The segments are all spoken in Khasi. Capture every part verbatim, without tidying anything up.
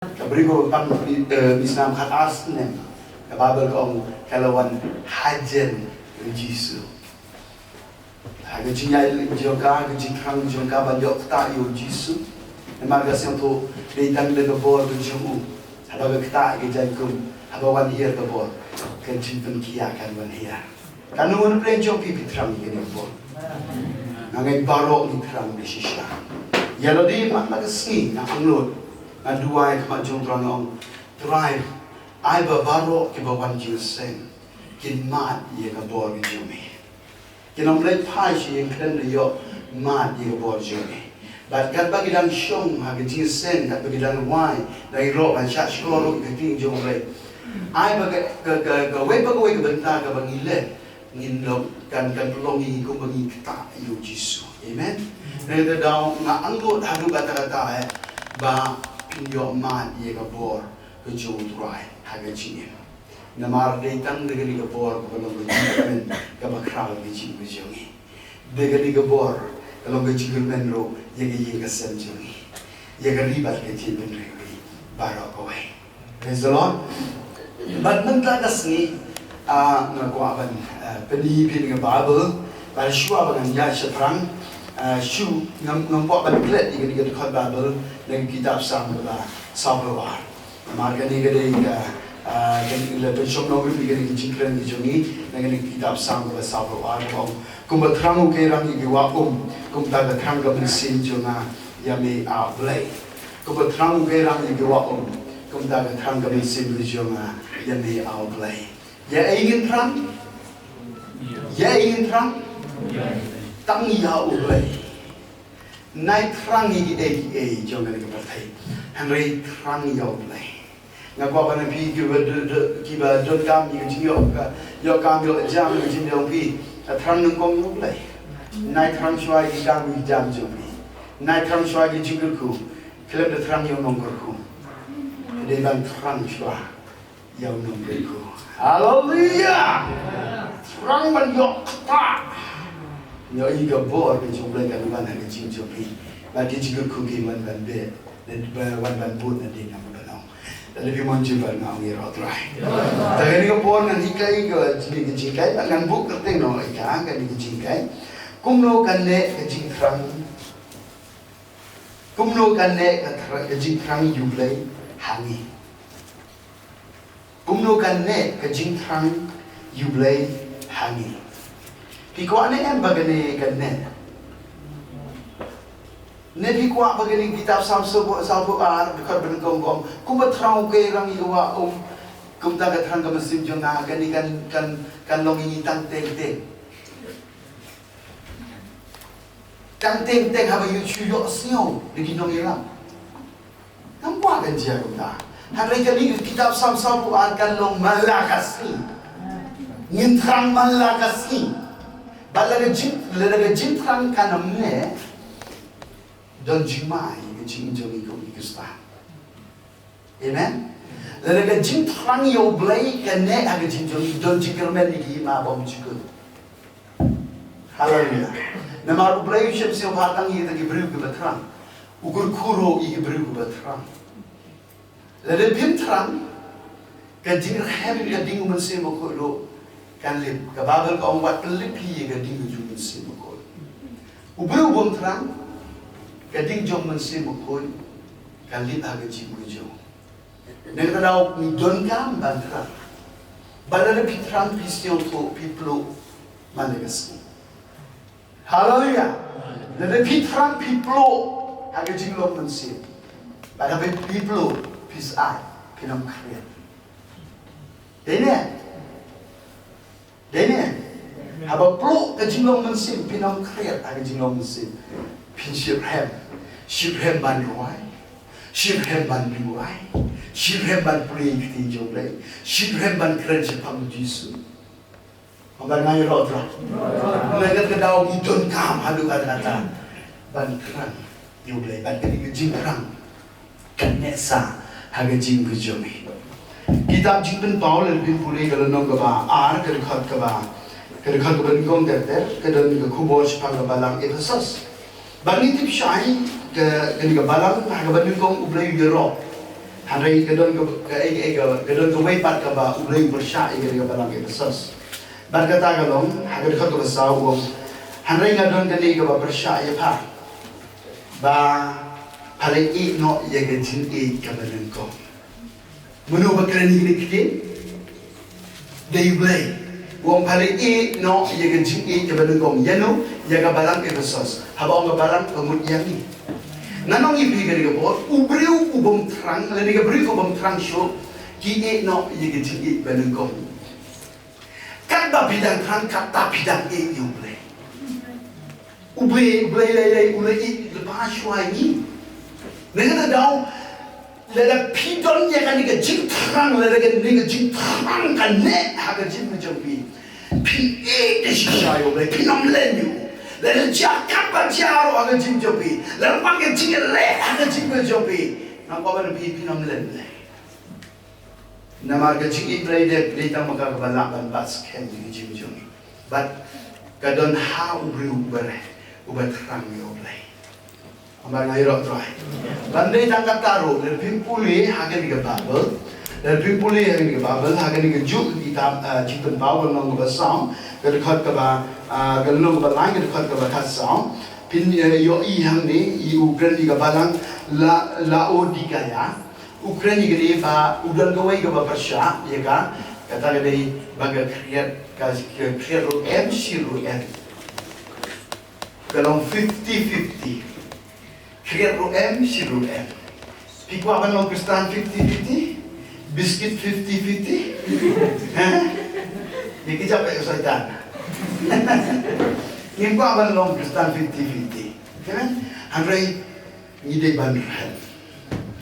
Ka briew kaba pang, eh, misnam khatar snem. Ka Baibl ka ong ka la wan hajan u Jisu. Ha ka jingïaid jong ka, ka jingthrang jong ka ban ïoh ktah ïa u Jisu. Namar ka sngewthuh dei tang da ka bor ka jong u. Haba ka ktah ka jaiñkum, haba wan hiar ka bor, ka jingpynkhiah kan wan hiar. Katno ngut na pdeng jong phi phi thrang ïa kane ka bor? Nga ngeit baroh ngi thrang da shisha. Ïa lade man la ka sngi nga angnud, nga duwai ha khmat jong u Trai, nga ong, Trai, ai ba baroh kiba wan jingïaseng kin mad ïa ka bor ka jong me. Kin ym leit phai sha ïing khlem da ïoh mad ïa ka bor jong me. Bad katba ki dang shong ha ka jingïaseng, katba ki dang rwai, dang ïaroh ban shah shkor ruh ïa ka ktien jong U Blei. Ai ba ka, ka, ka, kawei pa kawei ka bynta kaba ngi leh, ngin long, kan, kan pynlong ïa ngi kumba ngi ktah ïa u Jisu. Amen. Nangta daw nga angnud haduh katta katta eh ba kin ïoh mad ïa ka bor ka jong U Trai ha ka jingim. Namar dei tang da kane ka bor kaba long ka jingkmen kaba khraw ïa ka jingim ka jong ngi. Da kane ka bor ka long ka jingkmen ruh ïa ka ïing ka sem jong ngi, ïa ka ri bad ka jaitbynriew baroh kawei. Praise the Lord. Bad mynta ka sngi, ah, nga kwah ban, ah, pyni ïa phi na ka Baibl, bad shuwa ba ngan ïaid shaphrang, ah, shu ngam, ngam kwah ban klet ïa kane ka dkhot Baibl na ka kitab Salm kaba sawphew ar. Namar kane ka dei ka, ah, kane ka la pynshong nongrim ïa kane ka jingkren ka jong ngi, na kane ka kitab Salm kaba sawphew ar, kaba ong, kumba thrang u Kairang ïa ki wah um, kumta ka thrang ka mynsiem jong nga ïa me, ah, Blei. Kumba thrang u Kairang ïa ki wah um, kumta ka thrang ka mynsiem ka jong nga ïa me, ah, Blei. Ïa ei ngin thrang? Ïa ei ngin thrang? Tang ïa U Blei. Nai thrang ïa kiei kiei jong kane ka pyrthei, hynrei thrang ïa U Blei. Nga kwah ban ong ïa phi kiba don, don, kiba donkam ïa ka jingïoh ka, ïoh kam ïoh jam ïa ka jingim jong phi, thrang nyngkong ïa U Blei. Nai thrang shuwa ïa ki kam ïa ki jam jong phi. Nai thrang shuwa ïa ki jingkyrkhu. Khlem da thrang ïa u nongkyrkhu, dei ban thrang shuwa ïa u nongkyrkhu. Haleluya. Thrang ban ïoh ktah, ïoh ïa ka bor ka jong U Blei kan wan ha ka jingim jong phi. Bad ki jingkyrkhu kin wan ban bud, wan ban bud nadien, namar ba nga ong, lada phi mon jubab nga ong ïaroh Trai. Te kane ka por ngan hikai ka jinghikai, ngan buh kyrteng noh ïa ka, kane ka jinghikai. Kumno kan neh ka jingthrang, kumno kan neh ka thrang, ka jingthrang ïa U Blei ha ngi. Kumno kan neh ka jingthrang ïa U Blei ha ngi. Phi kwah ne em ba kane kan neh? Ne phi kwah ba kane ka kitab Salm sawphew, sawphew ar, dkhot ba nyngkong ka ong, kumba thrang u Kairang ïa ki wah um, kumta ka thrang ka mynsiem jong nga, kane kan, kan, kan long ïa ngi tang teng teng. Tang teng teng haba ïoh shu ïohsngew da ki nongïalam. Ngam kwah kan jia kumta. Hynrei kane ka kitab Salm sawphew ar kan long man la ka sngi. Ngin thrang man la ka sngi. Bad lada ka jing, lada ka jingthrang kan ym neh, don jingma ïa ka jingim jong ngi kum ki Khristan. Amen. Lada ka jingthrang ïa U Blei ka neh ha ka jingim jong ngi, don jingkyrmen ïa ki hima bymjukut. Haleluya. Namar U Blei u sngewbha tang ïa kita ki briew kiba thrang. U kyrkhu ruh ïa ki briew kiba thrang. Lada phim thrang, ka jingrhem ka ding u Mynsiem Bakhuid ruh kan lip. Ka Baibl ka ong, wat pynlip hi ïa ka ding ka jong u Mynsiem Bakhuid. U briew u bym thrang, ka ding jong u Mynsiem Bakhuid kan lip ha ka jingim ka jong u. Nangta daw ngi donkam ban thrang. Bad lada phi thrang, phi sngewthuh, phi pluh man la ka sngi. Haleluya. Lada phi thrang, phi pluh ha ka jinglong mynsiem. Bad haba phi pluh, phi sa ai, phin ym khriat. Dei ne? Dei ne? Haba pluh ka jinglong mynsiem, phin ym khriat ha ka jinglong mynsiem. Phin shitrhem. Shitrhem ban rwai. Shitrhem ban duwai. Shitrhem ban pule ïa ka ktien jong U Blei. Shitrhem ban kren shaphang U Jisu. Ym ban ngai ïaroh Trai. Nangta ka daw ngi donkam haduh katta katta ban thrang ïa U Blei, ban kane ka jingthrang kan neh sa ha ka jingim ka jong ngi. Kitab Jingpynpaw, lada phin pule ka lynnong kaba ar, ka dkhot kaba, ka dkhot kaba nyngkong ter ter, ka don ka khubor shaphang ka balang Ephesos. Bad ngi tip shai ka, kane ka balang ha kaba nyngkong U Blei u ïaroh. Hynrei ka don ka, ka, ka, ka, ka don kawei pat kaba U Blei u pyrshah ïa ka, ka balang Ephesos. Bad kata ka long, ha ka dkhot kaba saw u ong, hynrei nga don kane kaba pyrshah ïa pha, ba pha la ïeh noh ïa ka jingïeit kaba nyngkong. Mano ba kren ïa kane ka ktien? Dei U Blei. U ong pha la ïeh noh ïa ka jingïeit kaba nyngkong. Ïa no? Ïa ka balang Ephesos. Haba ong ka balang ka mut ïa ngi. Ngan ong ïa phi kane ka por, u briew u bym thrang, lane ka briew u bym thrang shuh, ki ïeh noh ïa ka jingïeit ba nyngkong. Katba phi dang thrang, kata phi dang ïeit ïa U Blei. U Blei, U Blei lei lei u la ïeit lypa shuwa ïa ngi. Nangta daw, lada phi don ïa kane ka jingthrang, lada kane ka jingthrang ka neh ha ka jingim jong phi, phin ïeit da shisha ïa U Blei, phin ym len ïa u. Lada jia katba jia ruh ha ka jingim jong phi, lada wan ka jingïaleh ha ka jingim jong phi, nga kwah ban ong ïa phi, phin ym len leh. Namar ka jingïeit Blei dei, dei tang ma ka kaba lah ban bat skhem ïa ka jingim jong ngi. Bad ka don ha u briew uba reh, uba thrang ïa U Blei. Ym ban ngai roh trai. Ban dei tang kata ruh, lada phim pule ha kane ka Baibl, lada phim pule ha kane ka Baibl, ha kane kajuh ka kitab, ah, Jingpynpaw, ka lynnong kaba saw, ka dkhot kaba, ah, ka lynnong kaba lai, ka dkhot kaba khatsaw. Phin, eh, ïohi hangne, ïa u kren ïa ka balang La-, Laodikaia. U kren ïa kane ba u don kawei kaba pyrshah ïa ka, kata ka dei ba ka khriat, ka, ka khriat ruh em, shi ruh em. Ka long fifty fifty. Khriat ruh em, shi ruh em. Phi kwah ban long Khristan fifty fifty? Biskit fifty fifty? Ha? Ïa ka jap ïa ka Soitan. Ngim kwah ban long Khristan fifty fifty. Kan? Hynrei ngi dei ban rhem.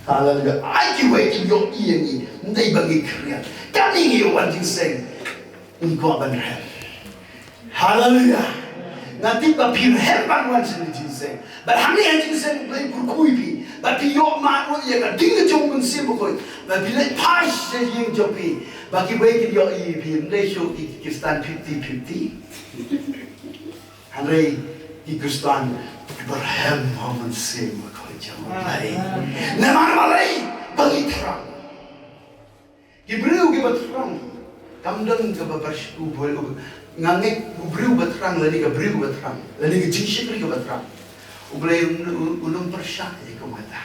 Haleluya. Ai kiwei ki ïohi ïa ngi, ym dei ba ngi khriat. Kane ngi ïoh wan jingïaseng. Ngi kwah ban rhem. Haleluya. Nga tip ba phi rhem ban wan sha jingïaseng. Bad hangne ha jingïaseng U Blei u kyrkhu ïa phi. Bad phi ïoh mad ruh ïa ka ding ka jong U Mynsiem Bakhuid. Bad phi leit phai sha ïing jong phi. Ba kiwei kin ïohi ïa phi. Ym dei shuh ki Khristan fifty fifty. Hynrei ki Khristan kiba rhem ha U Mynsiem Bakhuid jong U Blei. Namar balei? Ba ngi thrang. Ki briew kiba thrang, kam don kaba pyrsh-, u briew, u, nga ngeit u briew ba thrang lane ka briew ba thrang, lane ka jingshakri kaba thrang, U Blei un, un, un ym pyrshah ïa ka mata.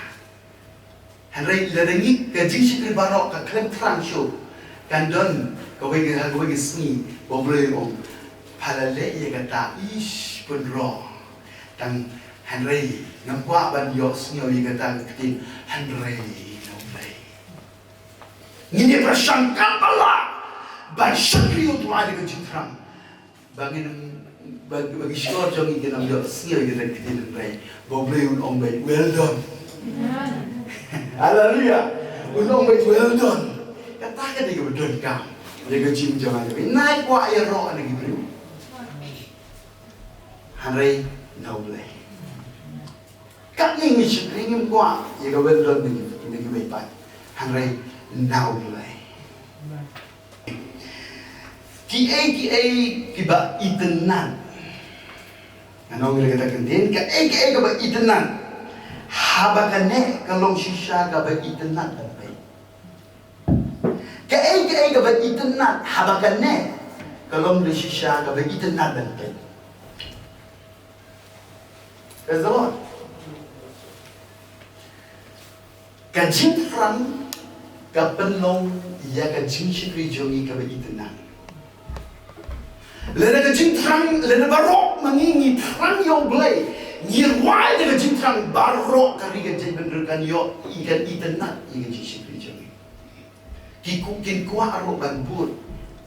Hynrei lada ngi, ka jingshakri baroh ka khlem thrang shuh, kan don kawei ka, kawei ka sngi ba U Blei u ong, pha la leh ïa kata, ish, pynroi. Tang hynrei ngam kwah ban ïohsngew ïa kata ka ktien hynrei na U Blei. Ngin ïa pyrshang katba lah ban shakri ïa U Trai da ka jingthrang. Ba ngin, ba, ba ki shkor jong ngi kin ym ïohsngew ïa kata ka ktien hynrei ba U Blei un ong beit, "Well done." Haleluya. Un ong beit, "Well done." Kata ka dei kaba donkam ïa ka jingim jong ngi. Ngi kwah ïaroh na ki briew. Hynrei na U Blei. Katne ngi shakri, ngim kwah ïa ka well done na ki, na kiwei pat. Hynrei na U Blei. Kiei kiei kiba itynnad. Ngan ong ïa kata ka ktien, kiei kiei kiba itynnad, haba ka neh ka long shisha kaba itynnad ban peit. Kiei kiei kiba itynnad, haba ka neh ka long da shisha kaba itynnad ban peit. Praise the Lord. Ka jingthrang ka pynlong ïa ka jingshakri jong ngi kaba itynnad. Lada ka jingthrang, lada baroh ma ngi ngi thrang ïa U Blei, ngi rwai da ka jingthrang, baroh ka ri ka jaitbynriew kan ïoh, i kan itynnad ïa ka jingshakri jong ngi. Ki ku-, kin kwah ruh ban bud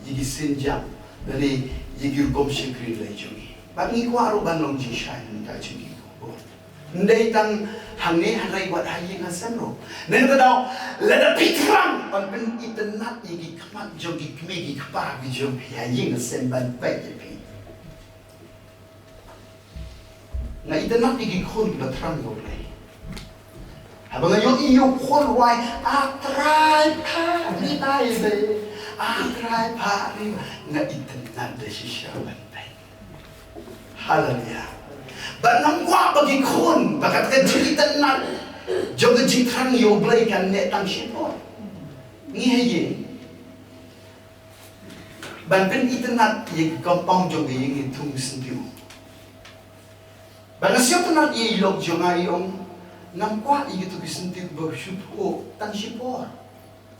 ïa ki sienjam lane ïa ki rukom shakri Blei jong ngi. Bad ngi kwah ruh ban long jingshai na ka bynta jong ki khubor. Ym dei tang hangne hynrei wat ha ïing ha sem ruh. Nangta daw, lada phi thrang ban pynitynnad ïa ki khmat jong ki kmie ki kpa ki jong phi ha ïing ha sem ban peit ïa phi. Nga itynnad ïa ki khun kiba thrang ïa U Blei. Haba nga ïohi ïa u khun u rwai, "A Trai, phah ri ai de. A Trai, phah ri." Nga itynnad da shisha ban peit. Haleluya. Bad ngam kwah ba ki khun, ba kat ka jingïeit, jong ka jingthrang ïa U Blei kan neh tang shipor. Ngi ha ïing ban pynitynnad ïa ka compound jong ka ïing, ngi thung ki syntiew. Ba nga sngewtynnad ïa i lok jong nga, i ong, ngam kwah ïa kito ki syntiew ba shu phuh tang shipor.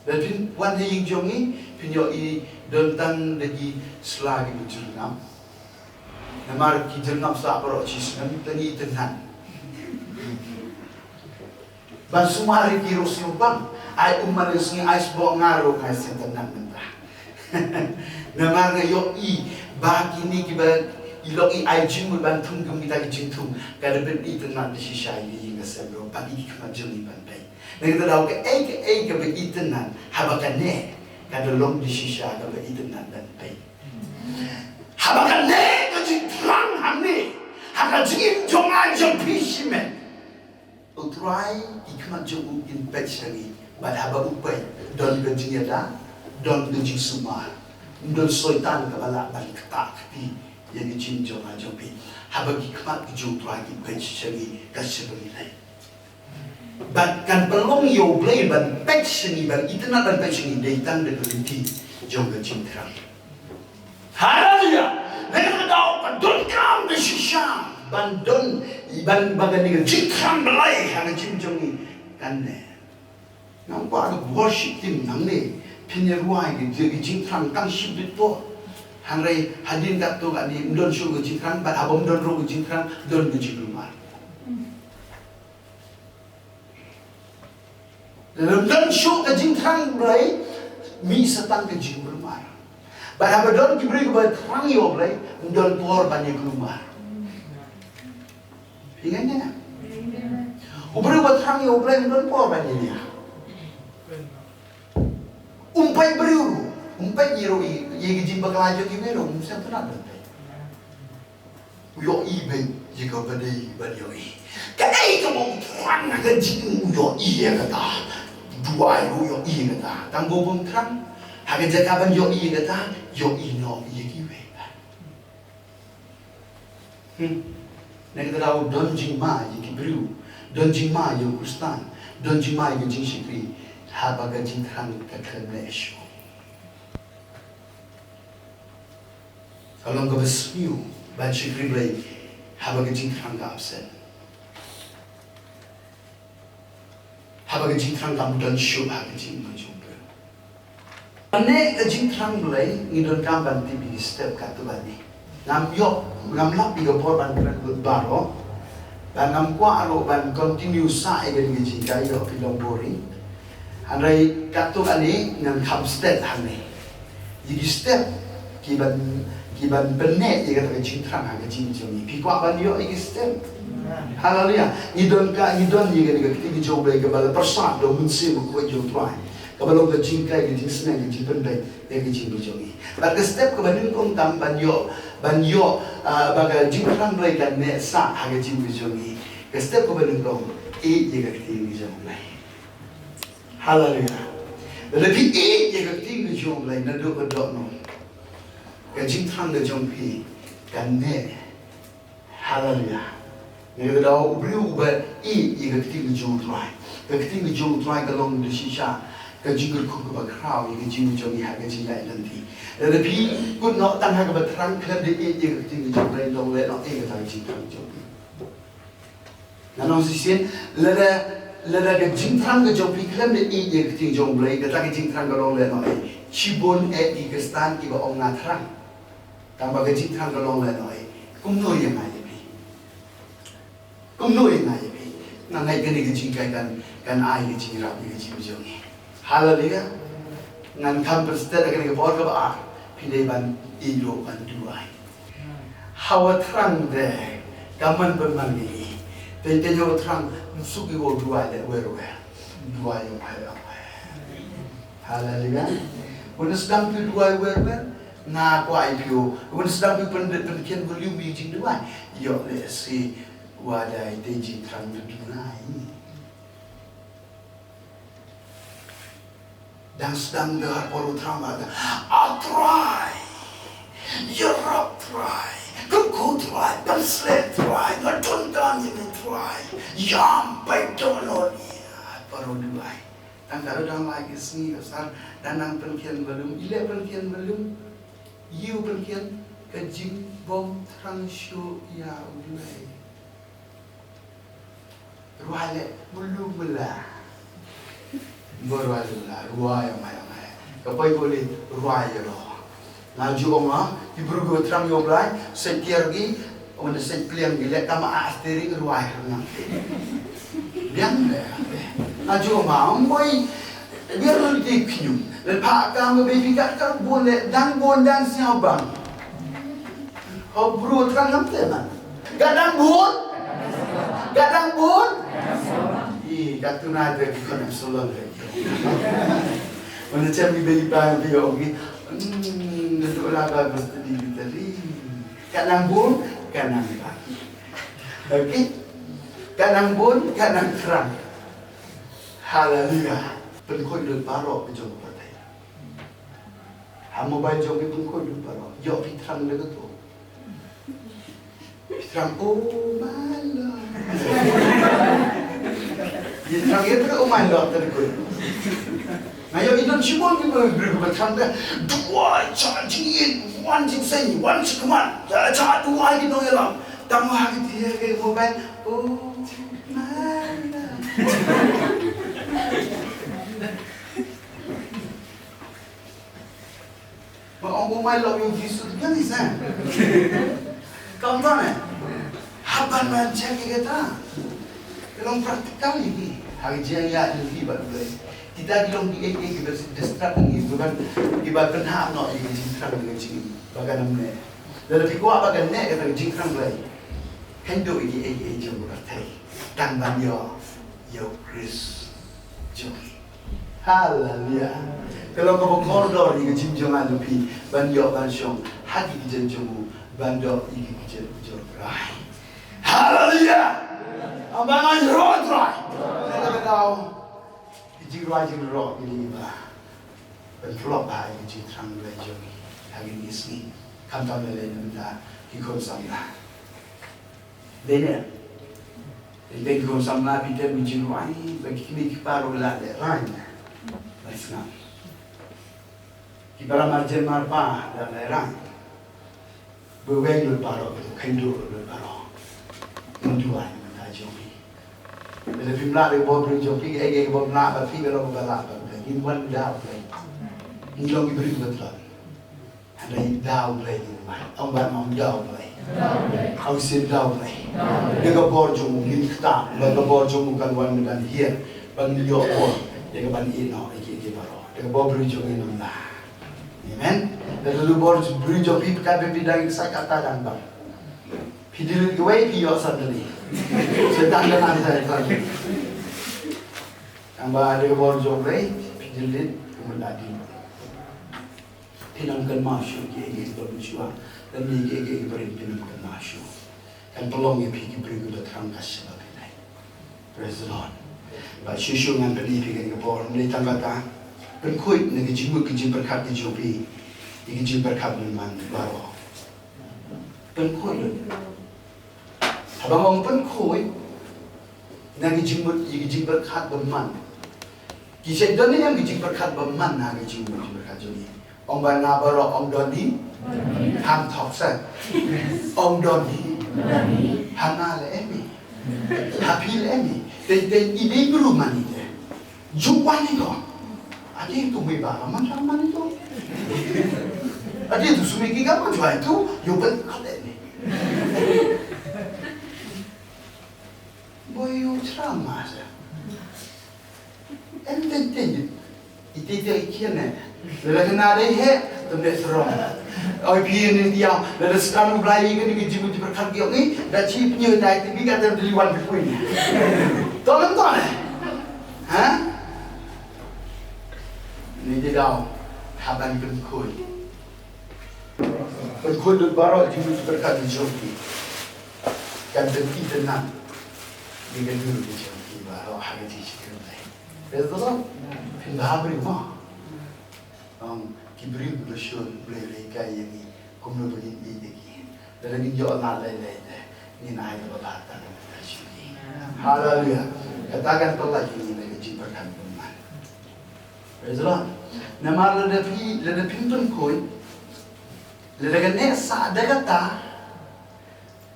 Lada phin wan ha ïing jong ngi, phin ïohi don tang da ki sla kiba jyrngam. Namar ki jyrngam sah baroh shi snem, te ngi itynnad. Ban sumar ïa ki ruh sngewbang. Ai um ma la sngi, ai sboh nga ruh nga sngewtynnad mynta. Namar nga ïohi ba kine kiba i lok i ai jingmut ban thung kum kita ki jingthung, ka da pynitynnad da shisha ïa ka ïing ka sem ruh, bad ïa ki khmat jong ngi ban peit. Na kata ka daw, kaei kaei kaba itynnad haba ka neh, ka da long da shisha kaba itynnad ban peit. Haba ka neh ka jingthrang hangne ha ka jingim jong nga jong phi shimet, U Trai, ki khmat jong u kin peit sha ngi. Bad haba u peit, don ka jingïada, don ka jingsumar. Ym don soitan kaba lah ban ktah kti ïa ka jingim jong nga jong phi. Haba ki khmat ki jong U Trai ki peit sha ngi, ka shah ba ngi leit. Bad kan pynlong ïa U Blei ban peit sha ngi, ban itynnad ban peit sha ngi, dei tang da ka lynti jong ka jingthrang. Haleluya. Ngi ka daw ba donkam da shisha ban don, ban ba kane ka jingthrang Blei ha ka jingim jong ngi kan neh. Ngam kwah ka worship team nangne phin ïa rwai ka jingthrang tang shibit por. Hynrei hadien katto katne ym don shuh ka jingthrang, bad haba ym don ruh ka jingthrang, don ka jingkulmar. Lada ym don shuh ka jingthrang Blei, mih sa tang ka jingkulmar. Bad haba don ki briew kiba thrang ïa U Blei, ym don por ban ïa kulmar. Phi ngeit ne? U briew ba thrang ïa U Blei ym don por ban ïa nia. Um peit briew ruh, um peit ïa ruh, ïa ki jingbakla jong kiwei ruh, um sngewtynnad ban peit. U ïohi beit ïa kaba dei ban ïohi. Kaei kaba u thrang ha ka jingim u ïohi ïa kata. Duwai u ïohi ïa kata. Tang ba um thrang ha ka jaka ban ïohi ïa kata, ïohi noh ïa kiwei pat. Hmm. Na kata ka daw don jingma ïa ki briew, don jingma ïa u Khristan, don jingma ïa ka jingshakri haba ka jingthrang ka khlem neh shuh. Ka long kaba sniew ban shakri Blei haba ka jingthrang ka absent. Haba ka jingthrang kam don shuh ha ka jingim jong u briew. Ban neh ka jingthrang Blei ngi donkam ban tip ïa ki step katto katne. Ngam ïoh, ngam lap ïa ka por ban kren lut baroh. Bad ngam kwah ruh ban continue sah ïa kane ka jingïatai, ïoh phi long boring. Hynrei katto katne ngan kham stet hangne. Ïa ki step ki ban, ki ban pynneh ïa kata ka jingthrang ha ka jingim jong ngi. Phi kwah ban ïoh ïa ki step? Haleluya. Ngi don ka, ngi don ïa kane ka ktien ka jong U Blei kaba la pyrsad da u Mynsiem Bakhuid jong U Trai, kaba long ka jinghikai, ka jingsneng, ka jingpynbeit ïa ka jingim jong ngi. Bad ka step kaba nyngkong tam ban ïoh, ban ïoh, ah, ba ka jingthrang Blei kan neh sah ha ka jingim jong ngi. Ka step kaba nyngkong, ïeit ïa ka ktien ka jong U Blei. Haleluya. Lada phi ïeit ïa ka ktien ka jong U Blei naduh ka dohnud, ka jingthrang ka jong phi kan neh. Haleluya. Ngi la daw u briew uba ïeit ïa ka ktien ka jong U Trai. Ka ktien ka jong U Trai ka long da shisha ka jingkyrkhu kaba khraw ïa ka jingim jong ngi ha ka jingïaid lynti. Lada phi kut noh tang ha kaba thrang khlem da ïeit ïa ka ktien ka jong U Blei, long lehnohei kata ka jingthrang jong phi. Ngan ong shisien, lada, lada ka jingthrang ka jong phi khlem da ïeit ïa ka ktien jong U Blei, kata ka jingthrang ka long lehnohei. Shibun eh ki Khristan kiba ong nga thrang, tangba ka jingthrang ka long lehnohei. Kumno ïa nga ïa phi? Kumno ïa nga ïa phi? Nga ngeit kane ka jinghikai kan, kan ai ka jingïarap ïa ka jingim jong ngi. Haleluya. Ngan kham pynstet ha kane ka por kaba ar. Phi dei ban ïeit ruh ban duwai. Hawa thrang de ka man ban man ngi. Te te hawa thrang, ym suk ïa u duwai leh wer wer. Duwai ïa u Blei wer wer. Haleluya. Wan sdang phi duwai wer wer, nga kwah ïa phi u. Wan sdang phi pyn, pynkheiñ volume ïa ka jingduwai. Ïoh lehse wa dei te jingthrang na duwai. Dang sdang da ha por u thrang ba, A Trai, ïarap Trai, kyrkhu Trai, pynsleh Trai, nga donkam Ïa me Trai, ïam peit dohnud ïa baroh duwai. Tang ka ruh dang lai ki sngi ka sar, dang nang pynkhian ba lum, i leh pynkhian ba lum. Ïa u pynkhian ka jingbym thrang shuh ïa u Blei. Rwai leh mulu mula. Ba rwai leh mula, rwai ïa ngai ïa ngai. Ka pai ko leh rwai ïa ro. Nga ju ong ha, ki briew ki ba thrang ïa u Blei, sait tiar ki, wan da sait pliang ki leh kama a steering rwai rnang. Biang leh. Nga ju ong ha, ong boi, biar lu di khñium. Leh pha kam ba baby kat ka bun leh, dang bun dang sñiaw bang. Hau bru thrang ngam te man. Ka dang bun. Ka dang bun. Ih, ka tuna de ki khon Absalom de. Wan da chem ki baby ba ki ong ki. Hmm, da tu la ba bus di di tadi. Ka dang bun, ka dang ba. Okay? Ka dang bun, ka dang thrang. Haleluia. Pynkhuid lut baroh ka jong ka pyrthei. Ha mobile jong phi pynkhuid lut baroh. Ïoh phi thrang da kato. Phi thrang, oh my Lord. Ïa thrang ïa thrang, oh my Lord, tang khuid. Nga ïoh i don shibun ki briew ba thrang da. Duwai, cha jingïeit, wan jingseng, wan shakhmat. Cha, cha duwai ki nongïalam. Tang ha ki, ki, ki mobile. Oh my Lord. Ma ong, oh my Lord, ïa u Jisu biang hi sa. Kam don eh. Hap ban ban check ïa kata. Ka long practical ïa ki. Ha ka jingïaid jong phi bad u Blei. Kita ki long kiei kiei kiba distract ngi, kiba, kiba pynhap noh ïa ka jingthrang ïa ka jingim. Ba kan ym neh. Lada phi kwah ba kan neh kata ka jingthrang Blei. Kheiñ duh ïa kiei kiei jong ka pyrthei. Tang ban ïoh ïa u Khrist jong ngi. Haleluia. Ka long kaba kordor ïa ka jingim jong nga jong phi ban ïoh ban shong ha ki kjat jong u, ban doh ïa ki kjat jong u Trai. Haleluia. Ym ban ïaroh Trai. Ka dei ka daw. Ki jingrwai jingïaroh ki dei ba ban pynlong bha ïa ka jingthrang Blei jong ngi ha kine ki sngi. Khamtam lei lei na bynta ki khun samla. Dei ne, dei ki khun samla phi tip, ki jingrwai ba kine ki para ruh la lehrain ban sngap. Ki para marjan marpa la lehrain. Ba weng lut baroh, ba kheiñ duh lut baroh. Ngin duwai na bynta jong phi. Lada phim lah da ka bor briew jong phi, kaei kaei ka bym lah bad phi, ka long kaba lah bad Blei. Ngin wan da u Blei. Ngin long ki briew kiba tlot. Hynrei da u Blei ngin wan. Ong bad, ong da u Blei. Ong sien da u Blei. Da ka bor jong u ngin ktah, da ka bor jong u kan wan ban hiar, ban ïoh bor ïa ka ban ïehnoh ïa kiei kiei baroh. Da ka bor briew jong ngi ngim lah. Amen. Da ka bor briew jong phi, ka phi dang sa kata dang bang. Phi delete kawei, phi ïoh suddenly. Satan ka nang sa suddenly. Tang ba da ka bor jong u Blei, phi delete, ka mut la delete. Phin ym kynmaw shuh kiei kiei kiba mynshuwa, lymne kiei kiei kiba rim phin ym kynmaw shuh. Kan pynlong ïa phi ki briew kiba thrang ka shaba phi dei. Praise the Lord. Bad shuh shuh ngan pyni ïa phi kane ka por, ym dei tang kata. Pynkhuid na ki jingmut ki jingpyrkhat ki jong phi ïa ki jingpyrkhat bymman baroh. Pynkhuid. Haba nga ong pynkhuid na ki jingmut, ïa ki jingpyrkhat bymman. Ki shait don ne em ki jingpyrkhat bymman na ki jingmut jingpyrkhat jong ngi? Ong ba na baroh ong don hi. Ham thok sa. Ong don hi. Ha nga leh em hi. Ha phi leh em hi. Te te i dei bru man i te. Ju wan i ko. Ati tu mui ba man sa man i to. Ati tu sumi ki ka man ju ai tu. Yo ben ka leh ni. Boy, ïoh chram ma sa. Em teng teng. Ite ite i kian ne. Lada kena dei he, tem dei serong. Oi phi ni dia, lada sekarang mulai ini ke jibu jibu kan dia ni, da chi pnyu dai ti bi ka tem deli wan bi kuin. Tolong to ne. Ha? Ni dia dau, haban pynkhuid. Pynkhuid lut baroh jingmut jingpyrkhat jong phi. Kan pynithuh nang ïa ka dur ka jong phi baroh ha ka jingshakri Blei. Praise the Lord. Phin bha briew mo. Ong ki briew kiba shun Blei u la hikai ïa ngi kumno ba ngin ïeit ïa ki. Lada ngin ïoh lad lei lei te ngin ai kaba bha tang. Haleluya. Kata kan pynlait ïa ngi na ka jingpyrkhat bymman. Praise the Lord. Namar lada phi, lada phin pynkhuid, lada ka neh sah da kata,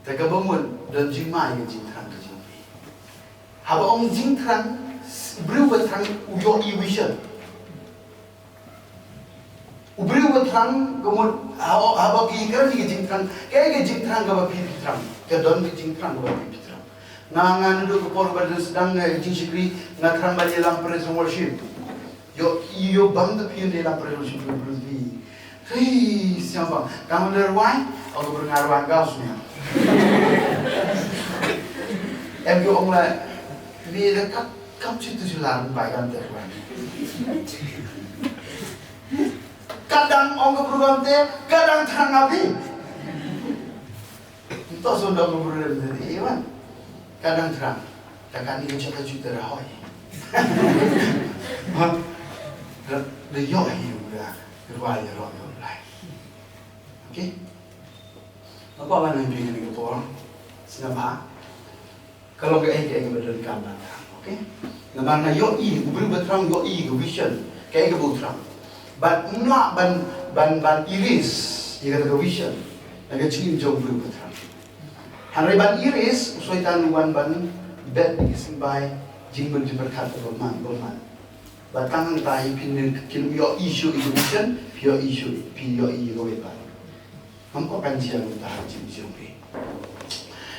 te kaba mut don jingma ïa ka jingthrang ka jong phi. Haba ong jingthrang, briew ba thrang u ïohi vision. U briew ba thrang ka mut, haba, haba ki kren ïa ka jingthrang, kaei ka jingthrang kaba phi phi thrang. Ka don ka jingthrang kaba phi phi thrang. Nga, nga naduh ka por ba dang sdang, eh, jingshakri, nga thrang ban ïalam praise and worship. Ïoh, ïoh bam te phi ïalam praise and worship, Bruce Lee. Hei, siang bang. Kam da rwai, ong ka briew nga rwai ka sniang. Em ïoh ong la, ni da kat, kam chi tu chi lar bai kam te rwai. Kadang ong ka briew kam te, kadang thrang abi. Nto so dong ka briew lem te, eh, wan. Kadang thrang. Ka kan ni ka chaka chu te ra hoi. Ha? Da, da ïoh hi u da, rwai ïa roi ïa u Blai. Okay? Nga kwah ban ong ïa phi kane ka por. Sngap bha. Ka long kaei kaei kaba donkam ban thrang. Okay? Namar nga ïohi, u briew ba thrang ïohi ka vision. Kaei kaba u thrang. Bad ym lah ban, ban, ban erase ïa kata ka vision na ka jingim jong u briew ba thrang. Hynrei ban erase, u Soitan u wan ban bet ïa ki symbai jingmut jingpyrkhat bymman, bymman. Bad tang hangta hi phin kin ïohi shuh ïa ka vision, phi ïohi shuh, phi ïohi ïa kawei pat. Ngam kwah kan jia kumta ha ka jingim jong phi.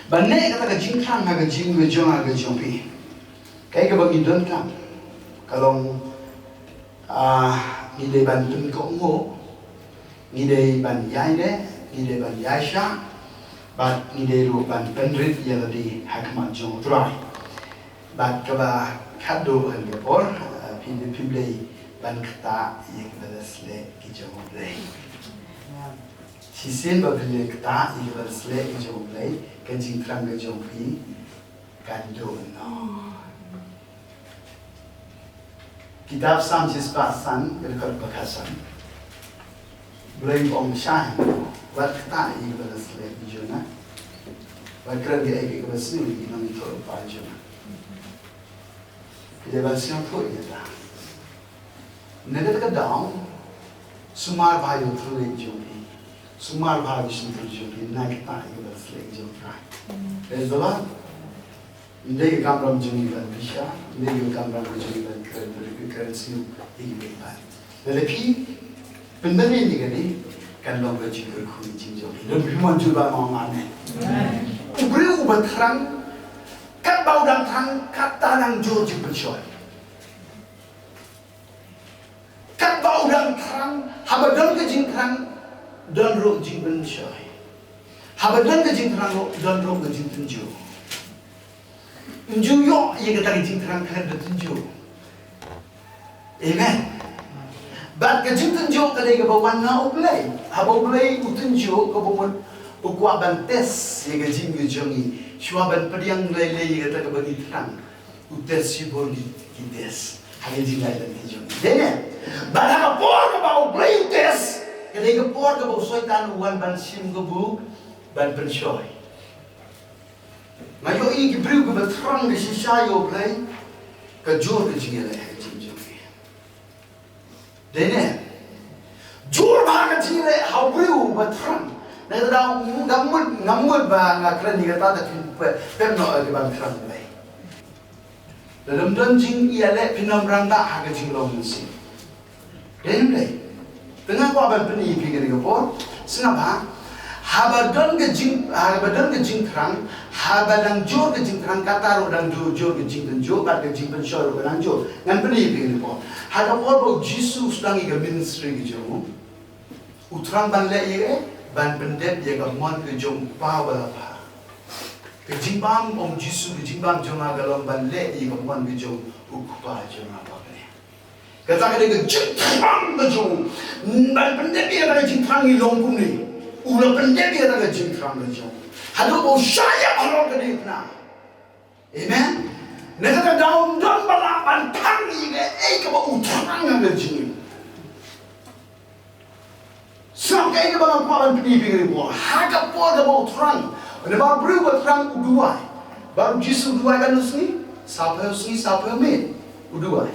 Ban leh kata ka jingthrang ha ka jingim jong, ha ka jong phi. Kaei kaba ngi donkam ka long, ah, ngi dei ban pynkohnguh, ngi dei ban ïaineh, ngi dei ban ïaishah, bad ngi dei ruh ban pynrit ïa lade ha khmat jong U Trai. Bad kaba khatduh ha kane ka por, ah, phi, phi dei ban ktah ïa kiba la sleh ki jong U Blei. Shisien ba phi la ktah ïa kiba la sleh ki jong U Blei, ka jingthrang ka jong phi kan duh noh. Kitab Salm shispah san, ka dkhot ba khatsan. Blei u ong shai, wat ktah ïa kiba la sleh ki jong nga. Wat kren kaei kaei kaba sniew ïa ki nongïathuhlypa jong nga. Phi dei ban sngewthuh ïa kata. Na kata ka daw, sumar bha ïa u thylliej jong phi. Sumar bha ïa u shyntur jong phi, na kata ïa kaba la sleh jong phi. Praise the Lord. Ym dei ka kamram jong ngi ban bishar, ym dei ka kamram jong ngi ban kren, ban kren sniew ïa kiwei pat. Lada phi pynbeit ïa kane, kan long ka jingkyrkhu ïa ka jingim jong phi. Lada phi mon jubab, ong amen. U briew uba thrang, katba u dang thrang, katta dang jur jingpynshoi. Katba u dang thrang, haba don ka jingthrang, don ruh jingpynshoi. Haba don ka jingthrang ruh, don ruh ka jingtynjuh. Ym ju ïoh ïa kata ka jingthrang khlem da tynjuh. Amen. Bad ka jingtynjuh ka dei kaba wan na U Blei. Haba U Blei u tynjuh, kaba mut u kwah ban test ïa ka jingim jong ngi. Shuwa ban pdiang lei lei ïa kata kaba ngi thrang. U test shibun ki, ki test. Ha ka jingleh lynti jong ngi. Dei ne? Bad ha ka por kaba U Blei u test, ka dei ka por kaba u Soitan u wan ban shim kabu, ban pynshoi. Nga ïohi ki briew kiba thrang ka shisha ïa U Blei, ka jur ka jingïaleh ha ka jingim jong ki. Dei ne? Jur bha ka jingïaleh ha u briew ba thrang. Na kata daw ngam mut, ngam mut ba nga kren ïa kata, te phin pep noh ïa ki ban thrang Blei. Lada ym don jingïaleh phin ym rangbah ha ka jinglong mynsiem. Dei ne ym dei? Te nga kwah ban pyni ïa phi kane ka por. Sngap bha. Haba don ka jing, haba don ka jingthrang, haba dang jur ka jingthrang, kata ruh dang jur, jur ka jingtynjuh, bad ka jingpynshoi ruh ka dang jur. Ngan pyni ïa phi kane ka por. Ha ka por ba u Jisu u sdang ïa ka ministry ka jong u, u thrang ban leh ïa, ban pyndep ïa ka mon ka jong U Kpa uba la bha. Ka jingbam, ong Jisu, ka jingbam jong nga ka long ban leh ïa ka mon ka jong U Kpa jong nga uba ha bneng. Kata ka dei ka jingthrang ka jong u. Ban pyndep ïa kata ka jingthrang, ngi long kumne. U la pyndep ïa kata ka jingthrang ka jong u. Haduh ba u shah ïap halor ka diengphna. Amen. Na kata ka daw ym don ba lah ban tang ïa kaei kaba u thrang ha ka jingim. Sngap kaei kaba nga kwah ban pyni ïa phi kane ka por. Ha ka por kaba u thrang, naba u briew ba thrang u duwai. Bad u Jisu u duwai katno sngi? Sawphew sngi, sawphew miet. U duwai.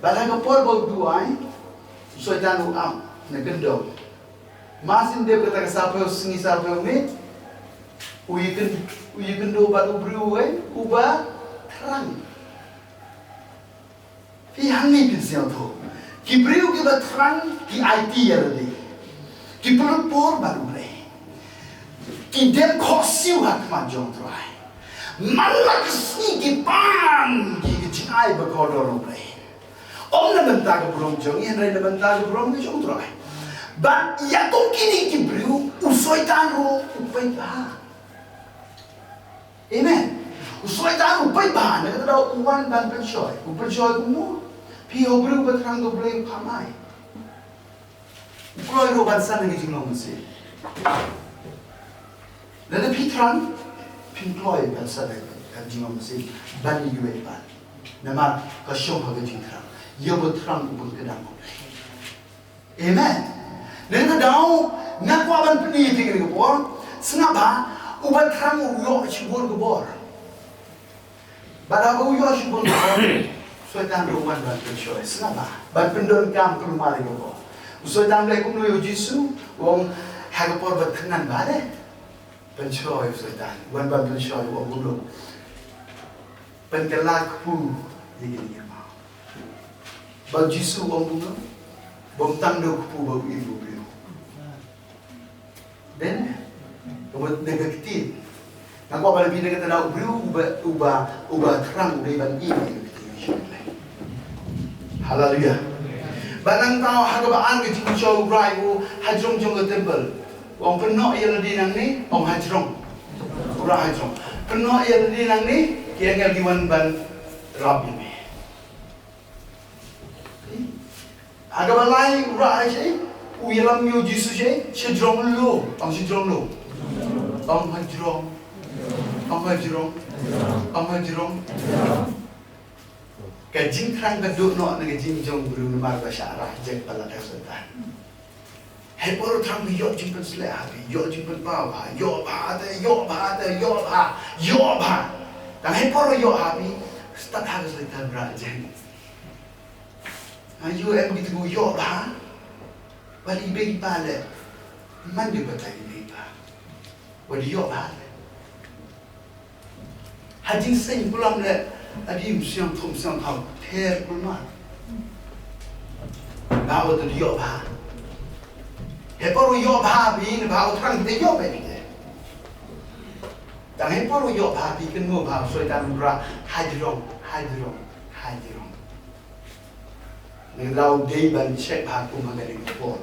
Bad ha ka por ba u duwai, u Soitan u ap na kyndong. Mar syn dep kata ka sawphew sngi, sawphew miet, u ïakyn-, u ïakynduh bad u briew uwei uba thrang. Phi hangne phin sngewthuh. Ki briew kiba thrang ki aiti ïa lade. Ki pynlut por bad U Blei. Ki dem khohsiew ha khmat jong U Trai. Man la ka sngi ki pan ki, ki jingai bakordor U Blei. Ym na bynta ka burom jong ngi, hynrei na bynta ka burom ka jong U Trai. Bad ïa kum kine ki briew, u Soitan ruh u peit bha. Amen. U Soitan u peit bha, na kata ka daw u wan ban pynshoi. U pynshoi kumno? Phi, u briew ba thrang ïa U Blei u kham ai. U kloi ruh ban san ha ka jinglong mynsiem. Lada phi thrang, phin kloi ban san ha ka jinglong mynsiem. Ban ïa U Blei ban. Namar ka shong ha ka jingthrang. Ïa uba thrang u pynkdang U Blei. Amen. Lada daw, nga kwah ban pyni ïa phi kane ka por. Sngap bha, uba thrang u ïoh shibun ka bor. Bad haba u ïoh shibun ka bor, u Soitan ruh u wan ban pynshoi. Sngap bha, ban pyndonkam kulmar ïa ka bor. U Soitan u leh kumno ïa u Jisu? U ong ha ka por ba thngan bha de. Pynshoi u Soitan, u wan ban pynshoi, u ong kumno? Pynkylla kpu ïa kine ki maw. Bad u Jisu u ong kumno? Bym tang da u kpu, bad u im u briew. Then, kumno na ka ktien? Nga kwah ban pyni na kata ka daw u briew uba, uba, uba thrang u dei ban im ïa ka ktien. Haleluya. Bad nangta ha kaba ar ka jingpynshoi u Trai u hajrong jong ka temple. U ong pynnoh ïa lade nangne, ong hajrong. U Trai hajrong. Pynnoh ïa lade nangne, ki angel ki wan ban rap ïa me. Ha kaba lai u Trai shaei, u ïalam ïa u Jisu shaei, shajrong lo, ong shajrong lo. Ong hajrong. Ong hajrong. Ong hajrong. Ka jingthrang ka duh noh na ka jingjong briew namar ba shah rah jek palat ha u Soitan. Hei por u thrang phi ïoh jingpynshlur ha phi, ïoh jingpynpaw bha, ïoh bha te, ïoh bha te, ïoh bha, ïoh bha. Tang hei por u ïoh ha phi, stad ha ka Soitan rah jek. Ha ïoh em kito ïoh bha. Wat i bei i pa leh. Man ïa batai i bei i pa. Wat ïoh bha leh. Ha jingseng kulam leh. Adi ym sngewthuh ym sngewthaw. Ther kulmar. Ba wat ïoh bha. Hei por u ïoh bha phi ne ba u thrang te ïoh bha phi te. Tang hei por u ïoh bha phi kynmaw bha u Soitan u rah hajrong, hajrong, hajrong. Nga la u dei ban check bha kum ha kane ka por.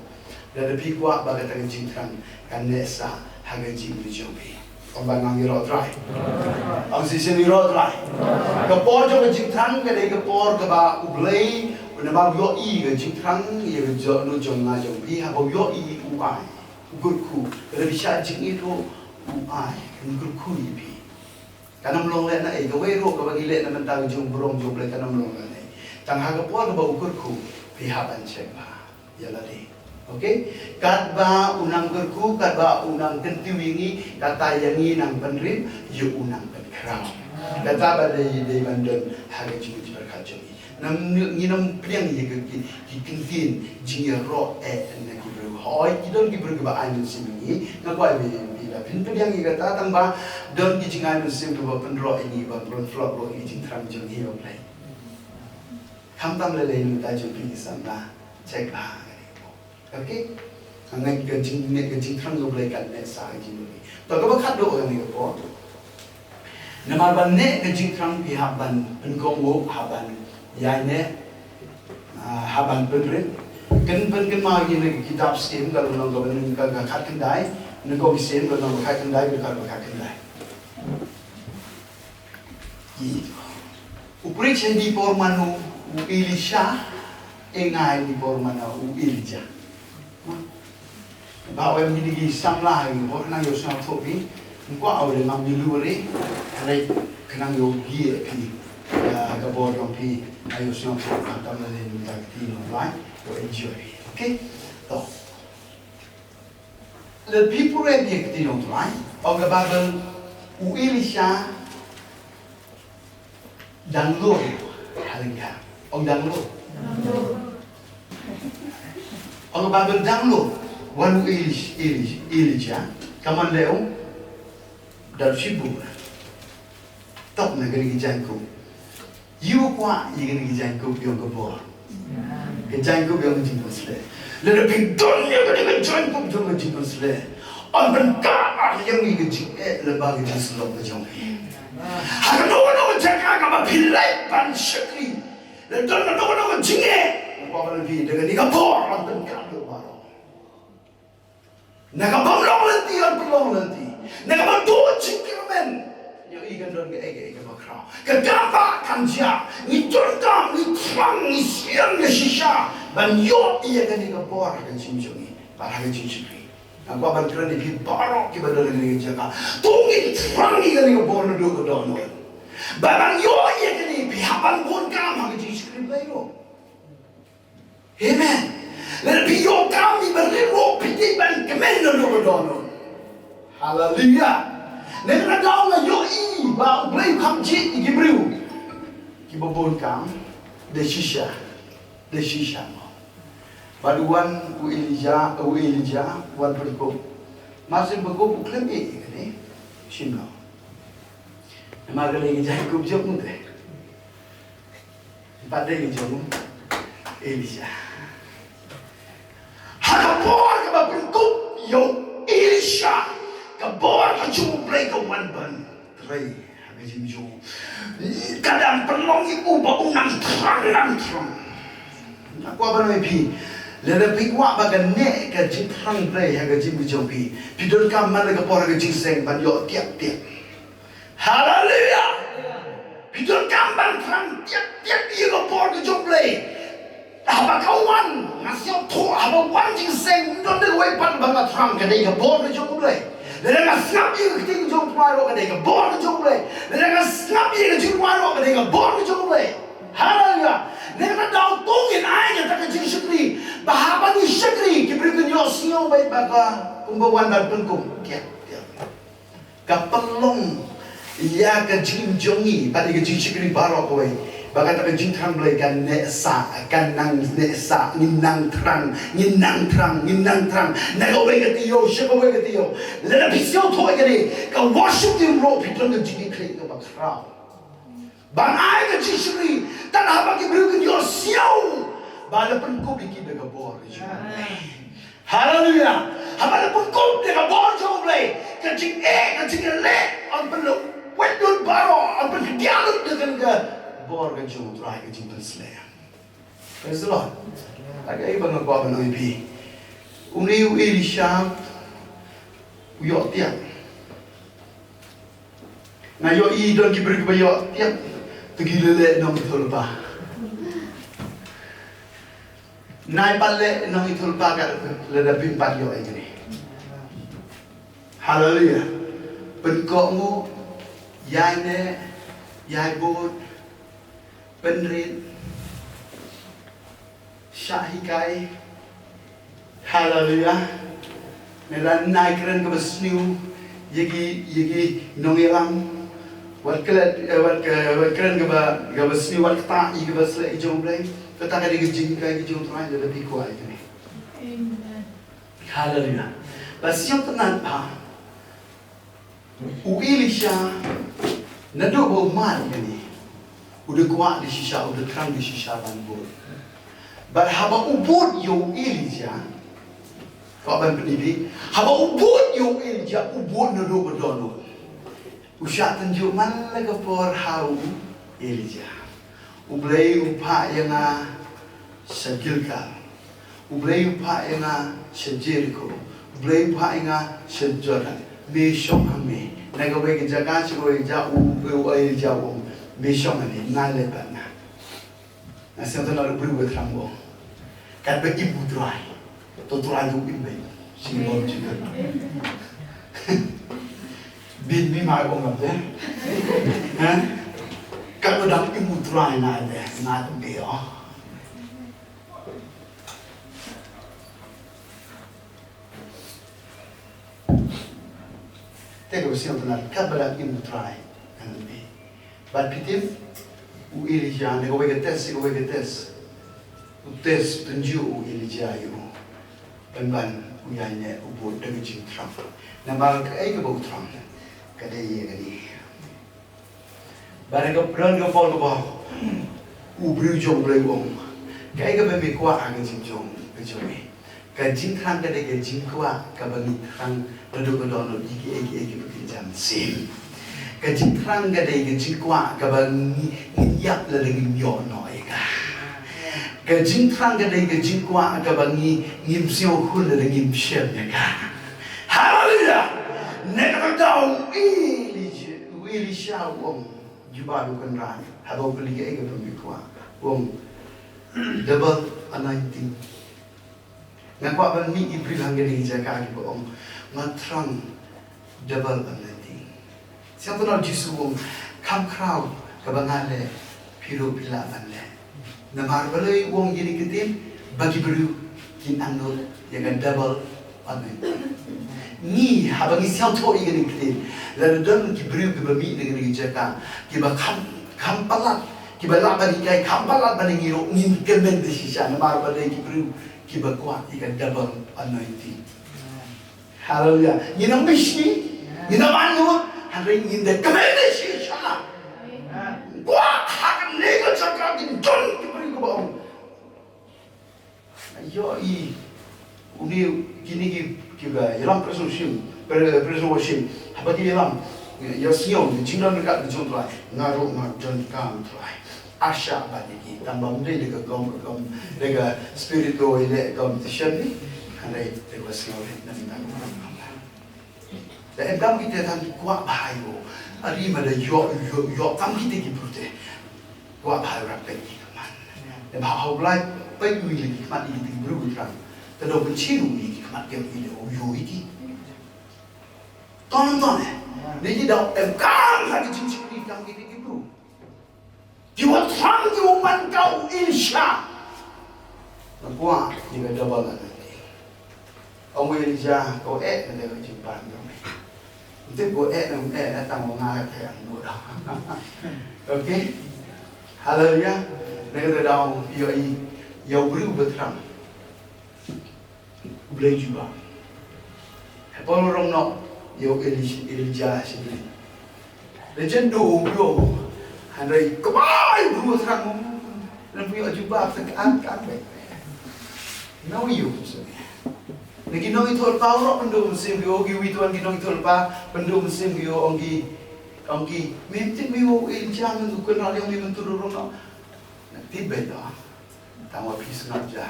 Lada phi kwah ba kata ka jingthrang kan neh sah ha ka jingim jong phi. Ong ba nang ïaroh Trai. Ong shisien ïaroh Trai. Ka por jong ka jingthrang ka dei ka por kaba U Blei u namar u ïohi ka jingthrang ïa ka jong, jong nga jong phi haba u ïohi u ai. U kyrkhu. Lada phi shah jingit ruh u ai. U kyrkhu ïa phi. Kan ym long lehnohei, kawei ruh kaba ngi leh na bynta ka jingburom jong U Blei kan ym long lehnohei. Tang ha ka por kaba u kyrkhu, phi hap ban check bha ïa lade. Okay? Katba u nang kyrkhu, katba u nang kyntiew ïa ngi, kata ïa ngi nang pynrit, ïa u nang pynkhraw. Kata ba dei, dei ban don ha ka jingpyrkhat jong ngi. Ngim, ngin ym pdiang ïa ki, ki, ki kyntien jingïaroh eh na ki briew. Hooid, ki don ki briew kiba ai mynsiem ïa ngi. Nga kwah ba phi, phi la phin pdiang ïa kata tang ba don ki jingai mynsiem kiba pynroh ïa ngi, ba pynroh ïa ki jingthrang jong ngi ïa U Blei. Khamtam lei lei na ka bynta jong phi ki samla, check bha. Okay? Nga ngeit ka jingngeit ka jingthrang jong U Blei kan neh sah ha ka jingim jong phi. To kaba khatduh kane ka por. Namar ban neh ka jingthrang phi hap ban pynkohnguh, hap ban ïaineh, ah, hap ban pynrit. Kan pynkynmaw ïa kane ka kitab Syiem ka lynnong kaba nyngkong ka khatkhyndai, nyngkong Syiem ka lynnong kaba khatkhyndai, ka dkhot ba khatkhyndai. U preach ha dei por mano u Elisha, e nga ha dei por mano u Elijah. Ba wan ngi dei ki samla ha ki bor nang ïoh sngewthuh phi. Ngim kwah wan ngam ïoh lu re. Hynrei khnang ïoh gi phi. Ïa ka bor jong phi. Ïoh sngewthuh khamtam lei lei mynta ka kti nongpynïaid. Ïoh enjoy phi. Okay? To. Lada phi pule ïa ka ktien jong U Trai, ong ka Baibl, u Elisha, Dang lur ha lyngkha. Ong dang lur. Ong ba dang lur. Wan u Elish, Elish, Elijah. Ka mon leh u. Dang shibun. Tok na kane ka jaiñkup. Ïa u kwah ïa kane ka jaiñkup ïong ka bor. Ka jaiñkup ïong ka jingpynsleh. Lada phi don ïa kane ka jaiñkup jong ka jingpynsleh, yn pynkhlaiñ ïa ngi ka jingeh lyngba ka jingsyllok ka jong ngi. Ha kano kano ka jaka kaba phi leit ban shakri, lada don kano kano ka jingeh, nga kwah ban ong ïa phi, da kane ka bor yn pynkhlaiñ ïa baroh. Na ka bym long lynti, yn pynlong lynti. Na ka bym don jingkyrmen, ïohi kan don kaei kaei kaba khraw. Ka kam ba kan jia, ngi donkam, ngi thrang, ngi sngewsih shisha ban ïoh ïa kane ka bor ha ka jingim jong ngi bad ha ka jingshakri. Nga kwah ban kren ïa phi baroh kiba don ha kane ka jaka. To ngin thrang ïa kane ka bor naduh ka dohnud. Ba ban ïoh ïa kane phi hap ban bun kam ha ka jingshakri Blei ruh. Amen. Lada phi ïoh kam, phi ba rit ruh, phi dei ban kmen naduh ka dohnud. Haleluya. Nangta nga ïohi ba U Blei u kham jied ïa ki briew kiba bun kam da shisha, da shisha mo. Bad u wan u Elijah, u Elijah u wan pynkup. Mar shu pynkup u khlem ïeh ïa kane, shim noh. Namar kane ka jaiñkup jong u te. Bad dei ka jong u Elisha. Ha ka por kaba pynkup ïa u Elisha, ka bor ka jong U Blei ka wan ban trei ha ka jingim jong u. Ka dang pynlong ïa u ba u nang thrang, nang thrang. Nga kwah ban ong ïa phi, lada phi kwah ba ka neh ka jingthrang Blei ha ka jingim jong phi, phi donkam man la ka por ha ka jingïaseng ban ïoh tiap tiap. Haleluya. Phi donkam ban thrang tiap tiap ïa ka bor ka jong U Blei. Haba ka wan, nga sngewthuh haba wan jingïaseng, ym don dei uwei pat ba nga thrang, ka dei ka bor ka jong U Blei. Lada nga sngap ïa ka ktien jong U Blei ruh, ka dei ka bor ka jong U Blei. Lada nga sngap ïa ka jingwan ruh, ka dei ka bor ka jong U Blei. Haleluya. Nangta daw to ngin ai kata ka jingshakri ba haba ngi shakri, ki briew kin ïohsngew beit ba ka kumba wan ban pynkup. Tiap tiap. Ka pynlong ïa ka jingim jong ngi bad ïa ka jingshakri baroh kawei. Ba kata ka jingthrang Blei kan neh sah, kan nang neh sah, ngin nang thrang, ngin nang thrang, ngin nang thrang. Na kawei ka taïew sha kawei ka taïew. Lada phi sngewthuh ïa kane, ka worship team ruh phi don ka jingkitkhlieh kaba khraw. Ban ai ka jingshakri, tang haba ki briew kin ïohsngew ba la pynkup ïa ki da ka bor ka jong U Blei. Haleluya. Haba la pynkup da ka bor jong U Blei, ka jingeh, ka jingeh leh, yn pynlong wet lut baroh, yn pynkhyndiat lut da ka bor ka jong U Trai, ka jingpynsleh. Praise the Lord. Ka dei ba nga kwah ban ong ïa phi. Une u Elisha u ïoh tiap. Nga ïohi don ki briew kiba ïoh tiap. Te ki leh leh nongïathuhlypa. Nai pat leh nongïathuhlypa ka lada phim pat ïoh ïa kane. Haleluya. Pynkohnguh, ïaineh, ïaibud, pynrit, shah hikai. Haleluya. Nela nai kren kaba sniew ïa ki, ïa ki nongïalam. Wat klet, eh, wat, eh, wat kren kaba, kaba sniew, wat ktah ïa kaba sleh ki jong U Blei. Kata ka dei ka jinghikai ki jong U Trai, lada phi kwah ïa kane. Amen. Haleluya. Ba sngewtynnat ba u Elisha, naduh ba u mad ïa kane, u da kwah da shisha, u da thrang da shisha ban bud. Bad haba u bud ïa u Elijah, kwah ban pyni phi, haba u bud ïa u Elijah, u bud naduh ba dohnud. U shah tynjuh man la ka por ha u Elijah. U Blei u phah ïa nga sha Gilgal. U Blei u phah ïa nga sha Jericho. U Blei u phah ïa nga sha Jordan. Me shong hangne. Na kawei ka jaka sha kawei ka jaka, u, u, u Elijah u ong, me shong hangne, nga leh bad nga. Nga sngewtynnat u briew ba thrang u ong, katba im u Trai, to Trai to im beit. Sngewbha jingkyrkhu. Bin mi mai ong ap de. Ha? Katba dang im u Trai, nga de, nga de, oh. Te ka ba sngewtynnat, katba dang im u Trai, nga de. Bad phi tip, U Elijah, ne kawei ka test, kawei ka test. U test, u tynjuh u Elijah ïa u. Pynban u ïaineh, u bud da ka jingthrang. Namar kaei kaba u thrang, ka dei ïa kane. Bad ka pynban ka por kaba u briew jong U Blei u ong, kaei kaba me kwah ha ka jingjong ka jong me. Ka jingthrang ka dei ka jingkwah kaba ngi thrang naduh ka dohnud ïa kiei kiei kiba kynja mynsiem. Ka jingthrang ka dei ka jingkwah kaba ngi, ngi ïap lada ngim ïoh noh ïa ka. Ka jingthrang ka dei ka jingkwah kaba ngi, ngim sngewhun lada ngim shem ïa ka. Haleluya. Ne ka daw u Elijah, u Elisha u ong, jubab u Kynrad haba u kylli kaei kaba me kwah. U ong, double anointing. Nga kwah ban mih ïa ki briew hangne ha kane ka jaka kiba ong, nga thrang double anointing. Sngewthuh, U Jisu u ong, kham khraw kaba nga leh, phi ruh phi lah ban leh. Namar balei u ong ïa kane ka ktien? Ba ki briew kin angnud ïa ka double anointing. Ngi, haba ngi sngewthuh ïa kane ka ktien, lada don ki briew kiba mih na kane ka jaka, kiba kham, kham palat, kiba lah ban hikai, kham palat ban ïa ngi ruh, ngin kmen da shisha namar ba dei ki briew kiba kwah ïa ka double anointing. Haleluya. Ngin ym bishni, ngin ym angnud, hynrei ngin da kmen da shisha. Kwah ha kane ka jaka kin don ki briew kiba ong, ïohi une, kine ki, kiba ïalam praise and worship, pra-, praise and worship. Haba ki ïalam, ïa sngew, ïa jingdon ryngkat ka jong U Trai. Nga ruh nga donkam Trai. Asha bad ïa ki, tang ba ym dei da ka gom, ka gom, da ka spirit ko, ïa leh competition ni. Hynrei da ka sngewrit na bynta ka gom. Da em kam kite tang kwah bha ïa u. Ari ma da ïoh, ïoh, ïoh kam kite ki briew te. Kwah bha ïa u, peit ki khmat. Da bha ha U Blai, peit u ïa ki khmat ïa ki briew ki thrang. Te da u pynshim u ïa ki khmat, ïa u ïa u ïoh ïa ki. Ton ton eh. Ne ki da em kam ha ki jingshakri kam kite ki briew. Ki wa thrang, ki wa man ka u Elisha. Nga kwah ïa ka double anointing. Ong u Elijah, ko eh na ka jingpan ka me. Ym tip ko eh na, eh na tang wa nga ka yang mo da. Okay. Haleluya. Na ka da ong ïa i, ïa u briew ba thrang. U Blei jubab. Hynrei u rong noh ïa u Eli-, Elijah shi Blei. Lei jan do u ïoh. Hynrei kaba u briew thrang. Lem u ïoh jubab sa ka an ka an beit. Nau ïoh sa. Lei ki nongïathuhlypa u rong pynduh mynsiem ki ïoh, ki wi tuan ki nongïathuhlypa pynduh mynsiem ki ïoh, ong ki, ong ki, mem tip me u Elijah, men tu kynrad ïa me, men tu rong noh. Nga tip beit noh. Tang wa phi sngap jar.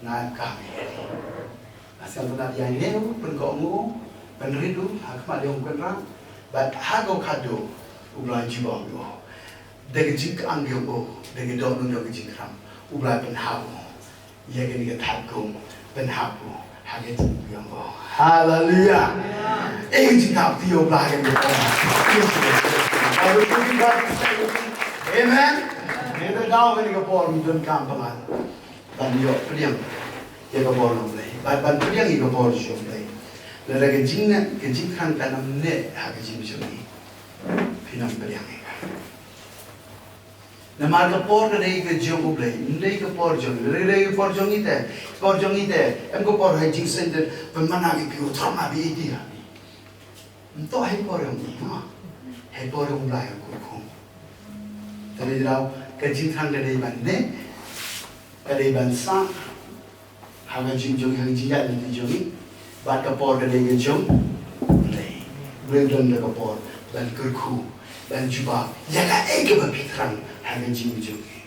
Nga ka me. Nga sngap na ïa ne u pynkoh ngu, pynrit u ha khmat ïa u Kynrad. Bad ha ka khadduh U Blai jubab ïa u. Da ka jingkyrkhu ïa u, da ka dohnud ïa ka jingkyrkhu, U Blai pynhap u. Ïa kane ka thad kum pynhap u ha ka jingkyrkhu ïa u. Haleluya. Eh, jingkyrkhu ïa U Blai ha kane ka. Amen. Ngi da daw kane ka por, ngi donkam palat ban ïoh pdiang ïa ka bor U Blei. Ban, ban pdiang ïa ka bor U Blei. Lada ka jing, ka jingkyrkhu kan ym neh ha ka jingim jong ngi, phin ym pdiang ïa ka. Namar ka por ka dei ka jong U Blei, ym dei ka por jong ngi. Lada ka dei ka por jong ngi te, por jong ngi te, em ka por ha jingseng te, pynmana ki phi u thrang abi iti ha. Ym toh ha i por jong ngi, no. Ha i por jong U Blai ha kyrkhu. Te dei daw, ka jingthrang ka dei ban neh, ka dei ban sah ha ka jing jong ngi, ha ka jingïaid lynti jong ngi. Bad ka por ka dei ka jong U Blei. U Blei u don da ka por ban kyrkhu, ban jubab ïa kaei kaba phi thrang ha ka jing jong ngi.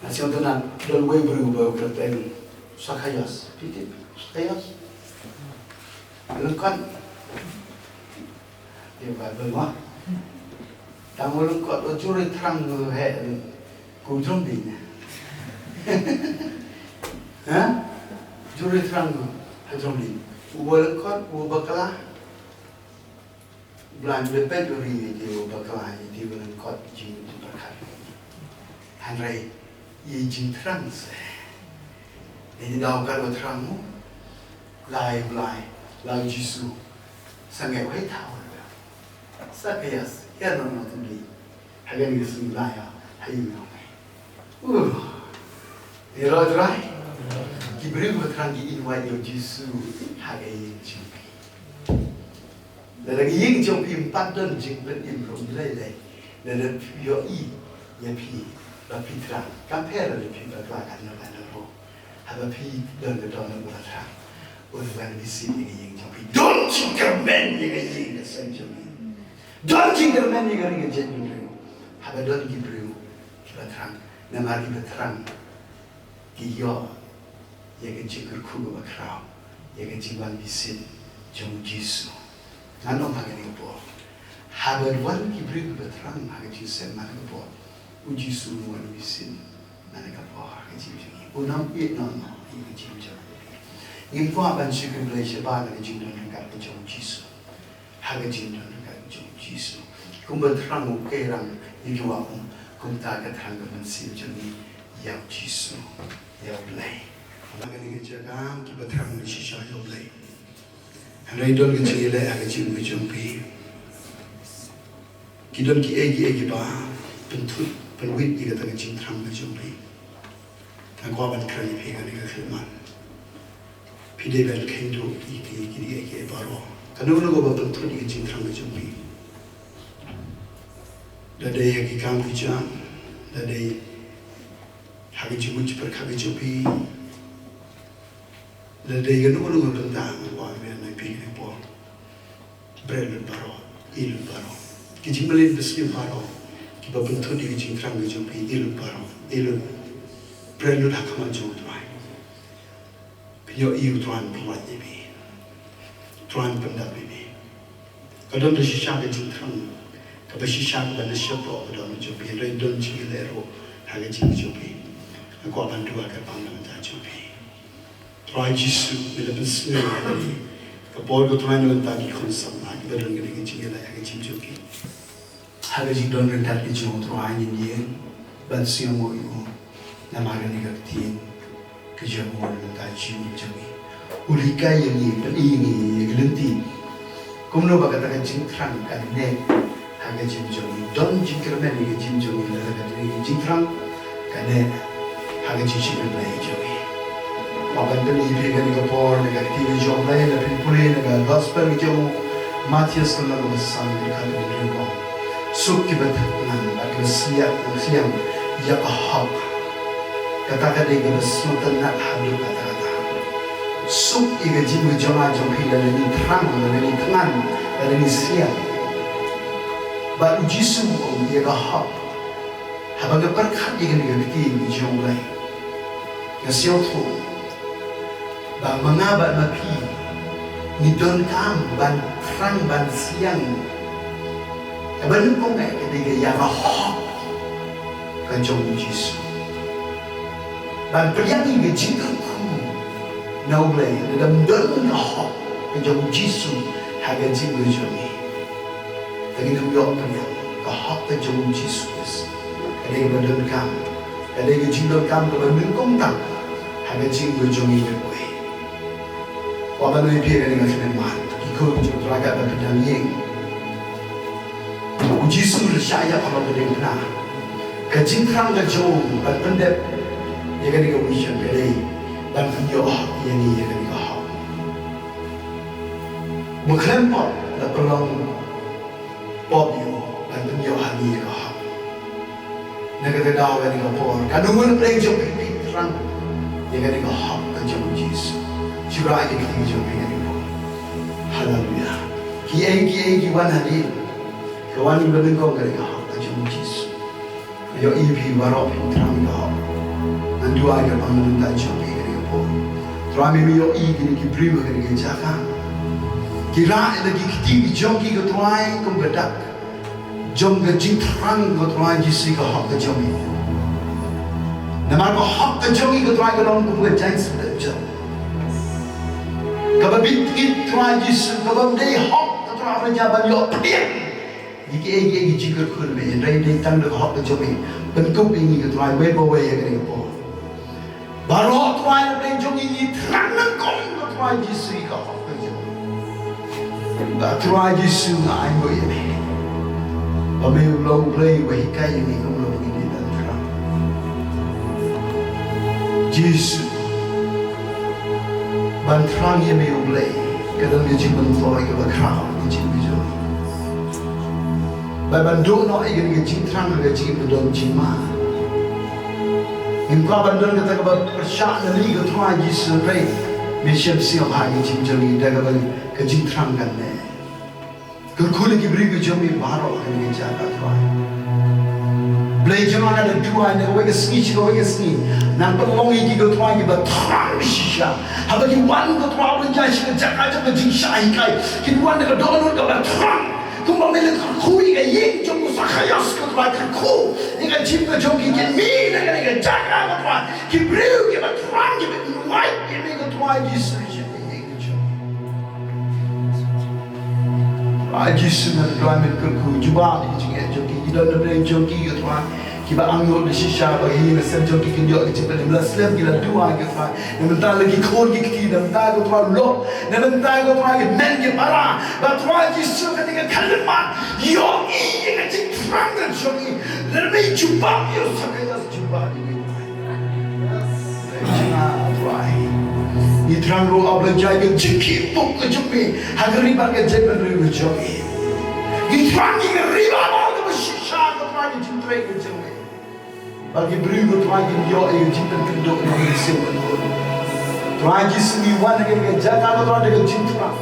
Nga sngewtynnat, don uwei u briew uba kyrteng Sakaios. Phi tip Sakaios? Lyngkot. Ïa Baibl mo. Tang u lyngkot, u jur i thrang u heh, ku jrong ding. Ha? Jur i thrang u ha jrong ding. U lyngkot, u bakla. Blei, Blei peit u ri ïa u bakla, ïa u lyngkot, jing jingpyrkhat. Hynrei ïa jingthrang se. Ïa daw ka u thrang u. Lai Blei, lai Jisu. Sangeh wei thaw. Sakaios, ïa no no tu di. Again, this is Naya. How you know? Ooh. Ïaroh Trai. Ki briew ba thrang ki invite ïa u Jisu ha ka ïing jong ki. Lada ka ïing jong phi ym pat don jingpynim ruh ym lei lei. Lada phi ïohi ïa phi ba phi thrang. Kam pher lada phi bakla katno katno ruh. Haba phi don ka dohnud ba thrang. Wan bisit ïa ka ïing jong phi. Don jingkyrmen ïa ka ïing ka sem jong phi. Don jingkyrmen ïa ka ri ka jaitbynriew. Haba don ki briew kiba thrang. Namar kiba thrang ki ïoh ïa ka jingkyrkhu kaba khraw, ïa ka jingwan bisit jong u Jisu. Ngan ong ha kane ka por, haba wan ki briew kiba thrang ha ka jingsem man ka por, u Jisu un wan bisit man ka por ha ka jingim jong ngi. Un ym ïeh noh noh ïa ka jingim jong ngi. Ngim kwah ban shakri Blei shabar na ka jingdon ryngkat ka jong u Jisu. Ha ka jingdon ryngkat jong u Jisu. Kumba thrang u Keirang ïa ki wah um, kumta ka thrang ka mynsiem jong ngi ïa u Jisu, ïa u Blei. Ha kane ka jaka kiba thrang shisha ïa u Blei. Hynrei don ka jingïaleh ha ka jingim ka jong phi. Ki don kiei kiei kiba pynthut pynwit ïa kata ka jingthrang ka jong phi. Nga kwah ban kren ïa phi kane ka khyllipmat. Phi dei ban kheiñ duh ïa ki, ïa ki, ïa ki baroh. Kano kano kaba pynthut ïa ka jingthrang ka jong phi. Lada dei ha ki kam ki jam, lada dei ha ka jingmut jingpyrkhat ka jong phi. Lada dei kano kano ka bynta, nga kwah ban ong ïa phi kane ka por. Bret lut baroh, ïeh lut baroh. Ki jingmlien basniew baroh kiba pynthut ïa ka jingthrang ka jong phi, ïeh lut baroh, ïeh lut. Bret lut ha khmat jong u Trai. Phin ïohi u Trai un pynlait ïa phi. U Trai un pyndap ïa phi. Ka don da shisha ka jingthrang kaba shisha kaba na shyrkhei ka don jong phi, hynrei don jingïaleh ruh ha ka jingim jong phi. Nga kwah ban duwai kyrpang na ka bynta jong phi. Trai Jisu, me la pynsngew ïa ngi. Ka por ka Trai, na ka bynta ki khun samla kiba don kane ka jingïaleh ha ka jingim jong ki. Ha ka jingdon ryngkat ka jong u Trai, ngin ïeng ban sngewnguh ïa u. Namar kane ka ktien ka jong u na ka bynta jingim jong ngi. U hikai ïa ngi, pyni ïa ngi ïa ka lynti. Kumno ba kata ka jingthrang kan neh ha ka jingim jong ngi. Don jingkyrmen ha ka jingim jong ngi lada ka dei ka jingthrang kan neh ha ka jingshakri Blei jong ngi. Nga kwah ban pyni ïa phi kane ka por na ka ktien jong U Blei, lada phin pule na ka gospel jong u Mathaios ka lynnong kaba san, ka dkhot kaba hynriew ka ong, suk kiba thngan bad kiba siang, siang ïa ka hok. Kata ka dei kaba sngewtynnat haduh katta katta. Suk ïa ka jingim ka jong nga jong phi lada ngin thrang, lada ngin thngan, lada ngin siang. Bad u Jisu u ong ïa ka hok. Haba nga pyrkhat ïa kane ka ktien ka jong U Blei, nga sngewthuh ba ma nga bad ma phi ngi donkam ban thrang ban siang. Kaba nyngkong eh ka dei ka ïa ka hok ka jong u Jisu. Ban pdiang ïa ka jingkyrkhu na U Blei, lada ym don ka hok ka jong u Jisu ha ka jingim ka jong ngi, ngin ym ïoh pdiang ka hok ka jong u Jisu Khrist. Ka dei kaba donkam, ka dei ka jingdonkam kaba nyngkong tam ha ka jingim ka jong ngi baroh. Kwah ban ong ïa phi kane ka khyllipmat, ki khun ki jong u Trai, katba phi dang ïeng, u Jisu u la shah ïap ha ba pdeng bna. Ka jingthrang ka jong u ban pyndep ïa kane ka vision ka dei ban pynïoh ïa ngi ïa kane ka hok. Ba khlem pop la pynlong pop ïa u ban pynïoh ha ngi ïa ka hok. Na kata ka daw, kane ka por, ka dei ka por ba phi thrang ïa kane ka hok ka jong u Jisu. Shu rah ïa ka kti jong phi kane ka por. Haleluya. Kiei kiei ki wan hadien, ka wan ba nyngkong kane ka hok ka jong u Jisu. Ïohi phi baroh phi thrang ïa ka hok. Ngan duwai kyrpang na ka bynta jong phi kane ka por. Trai, me me ïohi kine ki briew ha kane ka jaka. Ki rah ïa la ki kti ki jong ki, ko Trai, kum ka dak jong ka jingthrang, ko Trai Jisu, ka hok ka jong ngi. Namar ka hok ka jong ngi, ko Trai, ka long kum ka jaiñ spiritual kaba bit kit, Trai Jisu, kaba ym dei hok, ko Trai, ban ïoh pdiang ïa kiei kiei ki jingkyrkhu na me, hynrei dei tang da ka hok ka jong me pynkup ïa ngi, ko Trai, wei pa wei ha kane ka por. Baroh, Trai, na pdeng jong ngi ngi thrang nyngkong, ko Trai Jisu, ïa ka hok ka jong me. Ba Trai Jisu, nga ainguh ïa me. Ba me u long U Blei uba hikai ïa ngi kumno ba ngin ïa ban thrang. Jisu, ban thrang ïa me U Blei ka don ka jingmyntoi kaba khraw ha ka jingim jong ngi. Ba ban duh noh ïa ka jingthrang ha ka jingim ka don jingma. Ngim kwah ban don kata kaba pyrshah na ngi ko Trai Jisu, hynrei me shem sngewbha ïa ka jingim jong ngi da kaba ka jingthrang kan leh. Kyrkhu ïa ki briew ki jong me baroh ha kane ka jaka Trai. Blei jong nga, nga da duwai na kawei ka sngi sha kawei ka sngi, nang pynlong ïa ki ko Trai kiba thrang shisha. Haba ki wan ko Trai ban ïaid sha ka jaka jong ka jingshah hikai, kin wan da ka dohnud kaba thrang. Kumba me la kyrkhu ïa ka ïing jong u Sakhaios ko Trai, kyrkhu ïa ka jingim ka jong ki, kin mih na kane ka jaka ko Trai ki briew kiba thrang, kiba invite ïa me ko Trai Jisu. Ai Jisu, ngan duwai, ngan kyrkhu, jubab ïa ki jingeh jong ki, ki don na pdeng jong ki ko Trai, kiba angnud shisha ba ïa ki, na sem jong ki kin ïoh ki jingpynim. La slem ki la duwai ko Trai, na bynta la ki khun ki kti, na bynta ko Trai lok, na bynta ko Trai ki hynmen ki para, ba Trai Jisu kane ka khyllipmat, ïohi ïa ka jingthrang ka jong ki. Lada me jubab ïa u Sakhaios, jubab ïa ngi. Ngi thrang ruh, A Blei, ïa ka jingkyrkhu ka jong me ha ka ri bad ka jaitbynriew ka jong ngi. Ngi thrang ïa ka ri bad kaba shisha, ko Trai, ka jingtrei ka jong me. Ba ki briew, ko Trai, kin ïoh ïa ka jingpynkynduh na ka mynsiem ka jong me. Trai Jisu, ngi wan ha kane ka jaka, ko Trai, da ka jingthrang.